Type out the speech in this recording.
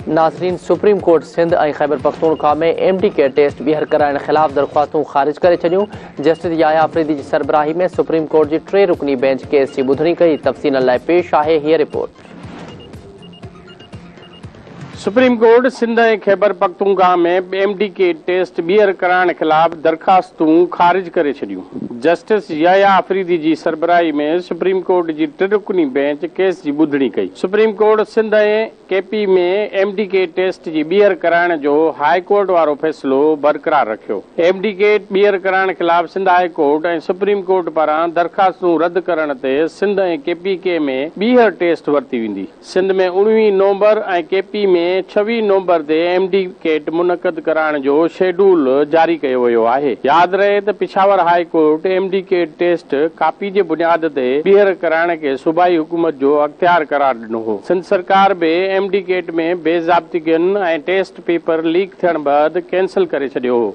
ناظرين supreme court Sindh ۽ Khyber Pakhtunkhwa ۾ M D CAT test ٻيهر ڪرائڻ خلاف درخواستون خارج ڪري ڇڏيون. جسٽس يحيٰ آفريدي جي سربراهي ۾ سپريم ڪورٽ جي ٽي رڪني بينچ ڪيس جي ٻڌڻي ڪئي. تفصيلن لاء پيش آهي هيء report. Supreme court Sindh ۽ Khyber Pakhtunkhwa ۾ M D CAT test ٻيهر ڪرائڻ خلاف درخواستون خارج ڪري ڇڏيون. جسٽس يحيٰ آفريدي جي سربراهي ۾ سپريم ڪورٽ جي ٽي رڪني بينچ ڪيس جي ٻڌڻي ڪئي. Supreme court Sindh ۽ K P ۾ M D CAT test جي ٻيهر ڪرائڻ جو هاء ڪورٽ وارو فيصلو برقرار رکيو. ايم ڊي ڪيٽ ٻيهر ڪرائڻ خلاف Sindh high court ۽ supreme court پاران درخواستون رد ڪرڻ تي سنڌ ۽ ڪي پي ڪي ۾ ٻيهر ٽيسٽ ورتي ويندي. سنڌ ۾ 19 نومبر ۽ ڪي پي ۾ 26 نومبر تي ايم ڊي ڪيٽ منعقد ڪرائڻ جو شيڊول جاري ڪيو ويو آهي. ياد رهي ته Peshawar high court M D CAT test copy جي بنياد تي ٻيهر ڪرائڻ کي صوبائي حڪومت جو اختيار قرار ڏنو هو. سنڌ سرڪار به ايم ڊي ڪيٽ ۾ بي ضابطگين ۽ ٽيسٽ پيپر ليڪ ٿيڻ بعد ڪينسل ڪري ڇڏيو هو.